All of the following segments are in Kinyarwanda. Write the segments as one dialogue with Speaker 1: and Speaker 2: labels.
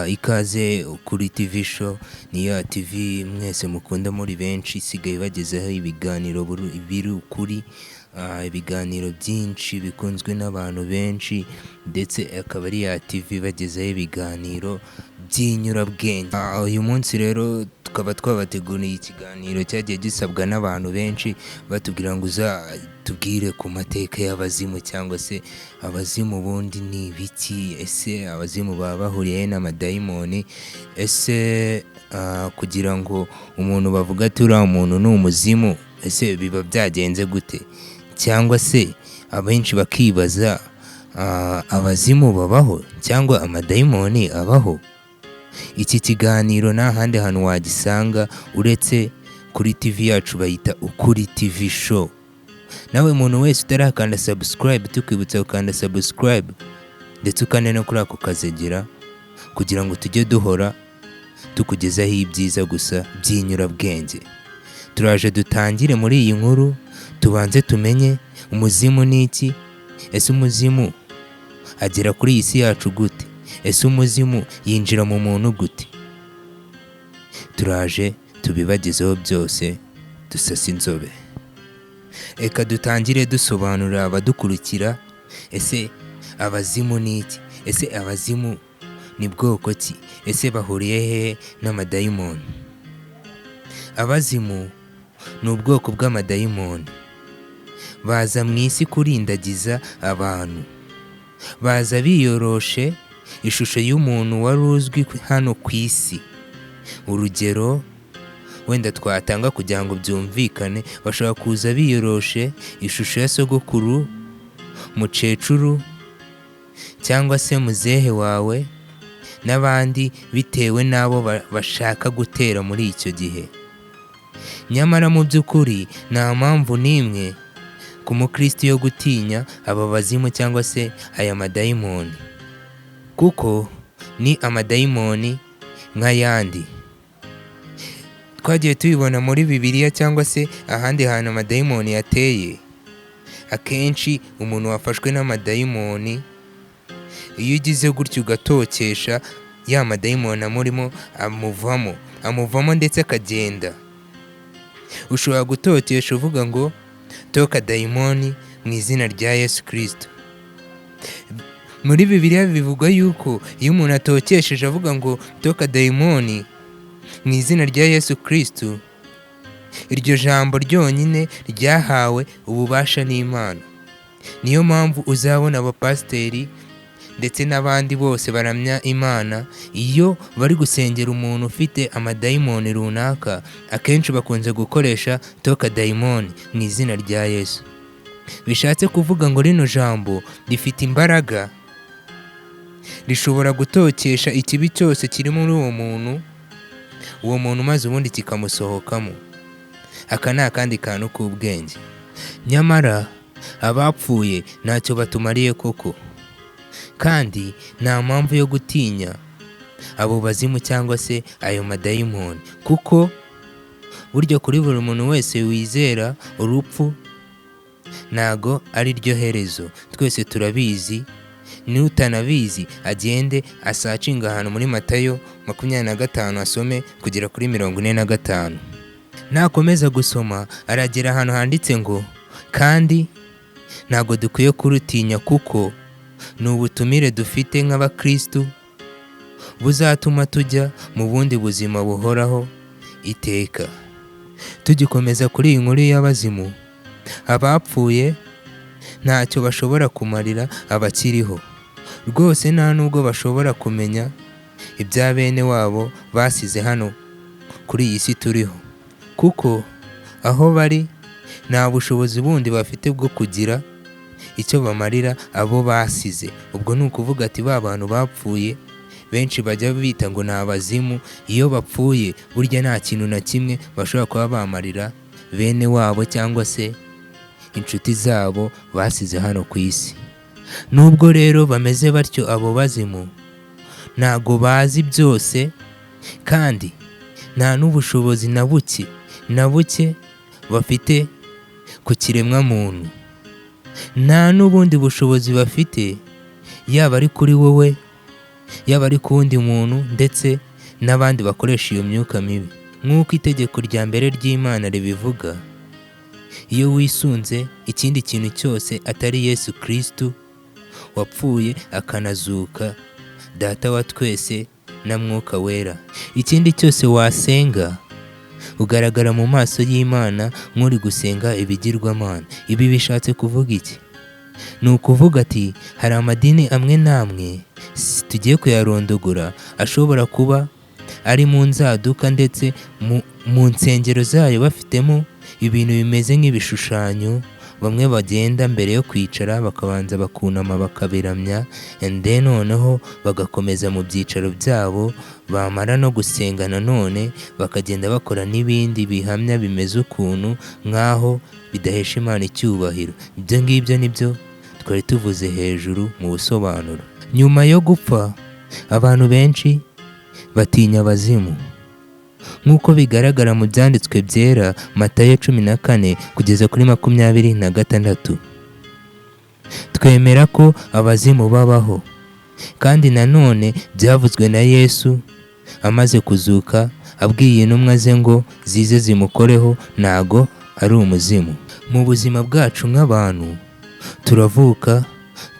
Speaker 1: Ikaze kuri TV show, ni ya TV mwese mukunda muri benshi, isigaye ibagezaho ibiganiro biri ukuri, ibiganiro byinshi bikunzwe n'abantu benshi, ndetse akaba ari ya TV ibagezaho ibiganiro by'inyurabwenge. Uyu munsi rero tukaba twabateguriye ikiganiro cyagiye gisabwa n'abantu benshi, batubwira ngo uzatubwire ku mateka y'abazimu, cyangwa se abazimu ubundi ni ibiki, ese abazimu baba bahuriye he n'amadayimoni, ese kugira ngo umuntu bavuga ati uriya muntu ni umuzimu, ese biba byagenze gute? Cyangwa se abenshi bakibaza, abazimu babaho cyangwa amadayimoni abaho? Iki kiganiro nta handi hantu wagisanga uretse kuri TV yacu bayita Ukuri TV show. Nawe muntu wese utarakanda subscribe, tukwibutsa gukanda subscribe ndetse ukande no kuri ako kazegera, kugira ngo tujye duhora tukugezaho ibyiza gusa by'inyurabwenge. Turaje dutangire muri iyi nkuru, tubanze tumenye umuzimu ni iki, ese umuzimu agera kuri iyi si yacu gute, ese umuzimu yinjira mu muntu gute? Turaje tubibagezeho byose, dusase inzobe. Reka dutangire dusobanurira abadukurikira, ese abazimu ni iki, ese abazimu ni bwoko ki, ese bahuriye hehe n'amadayimoni? Abazimu ni ubwoko bw'amadayimoni, baza mu isi kurindagiza abantu, baza biyoroshe ishusho y'umuntu wari uzwi hano ku isi. Urugero wenda twatanga kugira ngo byumvikane, bashobora kuza biyoroshe ishusho ya sogokuru, mukecuru cyangwa se muzehe wawe n'abandi, bitewe n'abo bashaka gutera muri icyo gihe. Nyamara mu by'ukuri nta mpamvu n'imwe ku mukristo yo gutinya aba bazimu cyangwa se aya madayimoni, kuko ni amadayimoni nk'ayandi. Twagiye tubibona muri Bibiliya cyangwa se ahandi hantu amadayimoni yateye. Akenshi umuntu wafashwe n'amadayimoni, iyo ugize gutyo ugatokesha, ya madayimoni amurimo amuvamo, amuvamo ndetse akagenda. Ushobora gutokesha uvuga ngo toka dayimoni mu izina rya Yesu Kirisito. Muri Bibiliya bivugwa yuko iyo umuntu atokesheje avuga ngo toka dayimoni mu izina rya Yesu Kirisito, iryo jambo ryonyine ryahawe ububasha n'Imana. Niyo mpamvu uzabona abapasiteri ndetse n'abandi bose baramya Imana, iyo bari gusengera umuntu ufite amadayimoni runaka, akenshi bakunze gukoresha toka dayimoni mu izina rya Yesu. Bishatse kuvuga ngo rino jambo rifite imbaraga, rishobora gutokesha ikibi cyose kiri muri uwo muntu, uwo muntu maze ubundi kikamusohokamo. Aka ni akandi kantu k'ubwenge. Nyamara abapfuye ntacyo batumariye koko, kandi nta mpamvu yo gutinya abo bazimu cyangwa se ayo madayimoni, kuko burya kuri buri muntu wese wizera, urupfu ntago ari ryo herezo. Twese turabizi, n'utanabizi agende asearchinga ahantu muri Matayo 25, asome kugera kuri 45. Nakomeza gusoma aragera ahantu handitse ngo kandi ntabwo dukwiye kurutinya, kuko ni ubutumire dufite nk'abakristu buzatuma tujya mu bundi buzima buhoraho iteka. Tugikomeza kuri iyi nkuru y'abazimu, abapfuye ntacyo bashobora kumarira abakiriho rwose, nta nubwo bashobora kumenya ibya bene wabo basize hano kuri iyi si turiho, kuko aho bari nta bushobozi bundi bafite bwo kugira icyo bamarira abo basize. Ubwo ni ukuvuga ati ba bantu bapfuye benshi bajya bita ngo ni abazimu, iyo bapfuye burya nta kintu na kimwe bashobora kuba bamarira bene wabo cyangwa se inshuti zabo basize hano ku isi. Nubwo rero bameze batyo, abo bazimu ntago bazi byose, kandi nta n'ubushobozi na buke na buke bafite ku kiremwamuntu. Nta n'ubundi bushobozi bafite, yaba ari kuri wowe. yaba ari ku wundi muntu ndetse n'abandi bakoresha iyo myuka mibi. Nk'uko itegeko rya mbere ry'Imana ribivuga, iyo wisunze ikindi kintu cyose atari Yesu Kristo wapfuye akanazuka, Data wa twese na Mwuka Wera, ikindi cyose wasenga ugaragara mu maso y'Imana nk'uri gusenga ibigirwamana. Ibi bishatse kuvuga iki? Ni ukuvuga ati hari amadini amwe n'amwe tugiye kuyarondogora ashobora kuba ari mu nzaduka, ndetse mu nsengero zayo bafitemo ibintu bimeze nk'ibishushanyo. Bamwe bagenda mbere yo kwicara bakabanza bakunama bakabiramya, and then noneho bagakomeza mu byicaro byabo. Bamara no gusenga nanone bakagenda bakora n'ibindi bihamya bimeze ukuntu nk'aho bidahesha Imana icyubahiro. Ibyo ngibyo nibyo twari tuvuze hejuru mu busobanuro. Nyuma yo gupfa, abantu benshi batinya abazimu, nk'uko bigaragara mu byanditswe byera, Matayo 14 kugeza kuri 26. Twemera ko abazimu babaho, kandi nanone byavuzwe na Yesu amaze kuzuka, abwiye intumwa ze ngo zize zimukoreho, ntago ari umuzimu. Mu buzima bwacu nk'abantu, turavuka,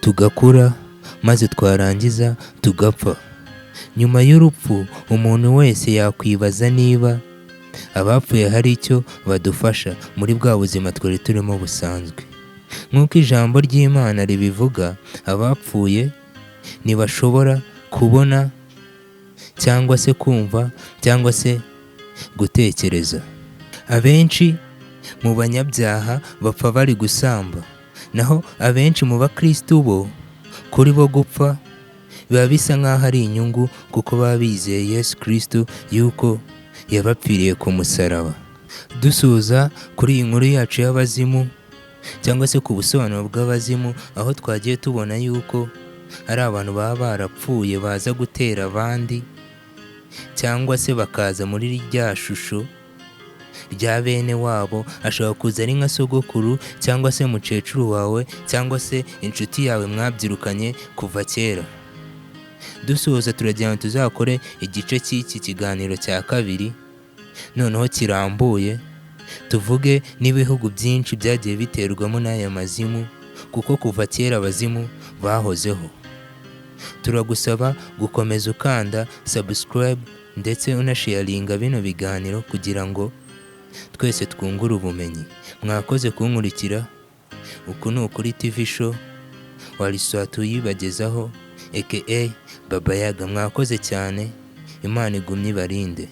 Speaker 1: tugakura, maze twarangiza tugapfa. Nyuma y'urupfu, umuntu wese yakwibaza niba abapfuye hari icyo badufasha muri bwa buzima twari turimo busanzwe. Nk'uko ijambo ry'Imana ribivuga, abapfuye ntibashobora kubona cyangwa se kumva cyangwa se gutekereza. Abenshi mu banyabyaha bapfa bari gusamba, naho abenshi mu bakristu bo, kuri bo gupfa biba bisa nk'aho ari inyungu, kuko baba bizeye Yesu Kristo yuko yabapfiriye ku musaraba. Dusoza kuri iyi nkuru yacu y'abazimu, cyangwa se ku busobanuro bw'abazimu, aho twagiye tubona yuko ari abantu baba barapfuye baza gutera abandi, cyangwa se bakaza muri rya shusho rya bene wabo. Ashobora kuza ari nka sogokuru, cyangwa se mukecuru wawe, cyangwa se inshuti yawe mwabyirukanye kuva kera. Dusoza, turagira ngo tuzakore igice cy'iki kiganiro cya kabiri, noneho kirambuye, tuvuge n'ibihugu byinshi byagiye biterwamo n'aya mazimu, kuko kuva kera abazimu bahozeho. Turagusaba gukomeza ukanda subscribe ndetse unasharinga bino biganiro kugira ngo twese twungure ubumenyi. Mwakoze kunkurikira. Uku ni Ukuri TV Show, Wariswa tuyibagezaho, aka Baba Yaga. Mwakoze cyane, Imana igumye ibarinde.